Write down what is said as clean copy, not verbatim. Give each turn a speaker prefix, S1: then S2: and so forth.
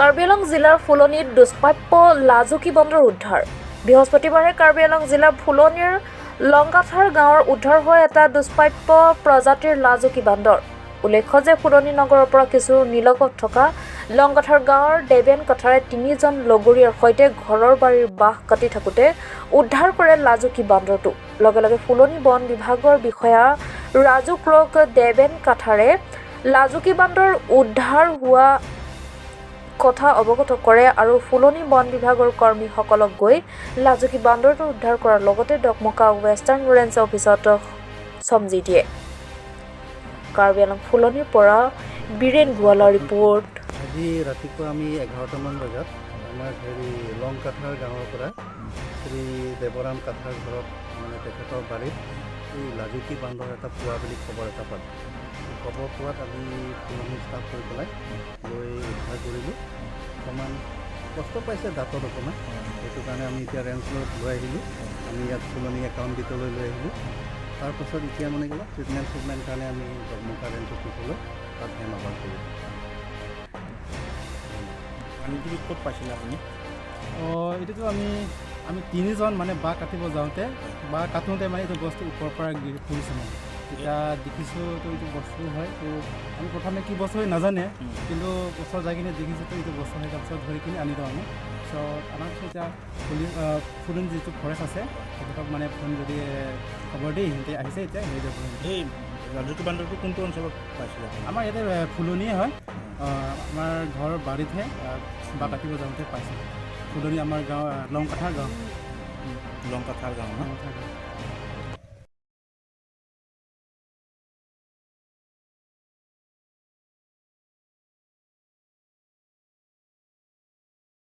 S1: কাৰ্বি আংলং জিলাৰ ফুলনিত দুষ্প্ৰাপ্য লাজুকী বান্দৰ উদ্ধাৰ। বৃহস্পতিবাৰে কাৰ্বি আংলং জিলাৰ ফুলনিৰ লংকাথাৰ গাঁৱৰ উদ্ধাৰ হোৱা এটা দুষ্প্ৰাপ্য প্ৰজাতিৰ লাজুকী বান্দৰ। উল্লেখ্য যে ফুলনি নগৰৰ পৰা কিছু নিলগত থকা লংকাথাৰ গাঁৱৰ দেৱেন কাথাৰে তিনিজন লগৰীয়াৰ সৈতে ঘৰৰ বাৰীৰ বাঁহ কাটি থাকোঁতে উদ্ধাৰ কৰে লাজুকী বান্দৰটো। লগে লগে ফুলনি বন বিভাগৰ বিষয়া ৰাজু ক্ৰক দেৱেন কাথাৰে লাজুকী বান্দৰ উদ্ধাৰ হোৱা কথা অৱগত কৰে আৰু ফুলনি বন বিভাগৰ কৰ্মীসকলক গৈ লাজুকী বান্দৰটো উদ্ধাৰ কৰাৰ লগতে ডকমকা ৱেষ্টাৰ্ণ ৰেঞ্জ অফিচত চমজি দিয়ে। কাৰ্বি আংলং ফুলনিৰ পৰা বীৰেণ গোৱালাৰ ৰিপৰ্ট।
S2: আজি ৰাতিপুৱা আমি 11টামান বজাত আমাৰ হেৰি লংকাথাৰ গাঁৱৰ পৰা শ্ৰী দেৱৰাম কাথাৰ ঘৰত, মানে তেখেতৰ বাৰীত এই লাজুকী বান্দৰ এটা পোৱা বুলি খবৰ এটা পালোঁ। খবৰ পোৱাত আমি ফুলনি ষ্টাফ হৈ পেলাই গৈ উদ্ধাৰ কৰিলোঁ। অকণমান কষ্ট পাইছে দাঁতত অকণমান, সেইটো কাৰণে আমি এতিয়া ৰেঞ্জলৈ লৈ আহিলোঁ। আমি ইয়াত ফুলনি একাউণ্ট লৈ আহিলোঁ। তাৰপাছত এতিয়া মানে কি ট্ৰিটমেণ্ট চিটমেণ্ট কাৰণে আমি ডকমকা ৰেঞ্জ অফিচলৈ তাত হেণ্ড অভাৰ কৰিলোঁ।
S3: পানীটো ক'ত পাইছিলে আপুনি?
S4: অঁ, এইটোতো আমি আমি তিনিজন মানে বাঁহ কাটিব যাওঁতে, বাঁহ কাটোঁতে মানে এইটো গছটো ওপৰৰ পৰা পৰিছে। মানে তেতিয়া দেখিছোঁ তো এইটো বস্তু হয়। তো আমি প্ৰথমে কি বস্তু হয় নাজানে, কিন্তু ওচৰত যাই কিনে দেখিছোঁ তো এইটো বস্তু হয়। তাৰপিছত ধৰি কিনে আনিলোঁ আমি। পিছত অনাৰ পিছত এতিয়া পুলিচ, ফুলনি যিটো ফৰেষ্ট আছে, তেখেতক মানে ফোন যদি খবৰ দি সিহঁতে আহিছে। এতিয়া লৈ যাব।
S3: এই লাজুকী বান্দৰটো কোনটো অঞ্চলত পাইছিলে আপুনি?
S4: আমাৰ ইয়াতে ফুলনিয়ে হয়। আমাৰ ঘৰৰ বাৰীতহে বাঁহ কাটিব যাওঁতে পাইছোঁ। ফুলনি আমাৰ গাঁও, লংকাথাৰ গাঁও।
S3: লংকাথাৰ গাঁও ন?
S4: লংকাথাৰ গাঁও।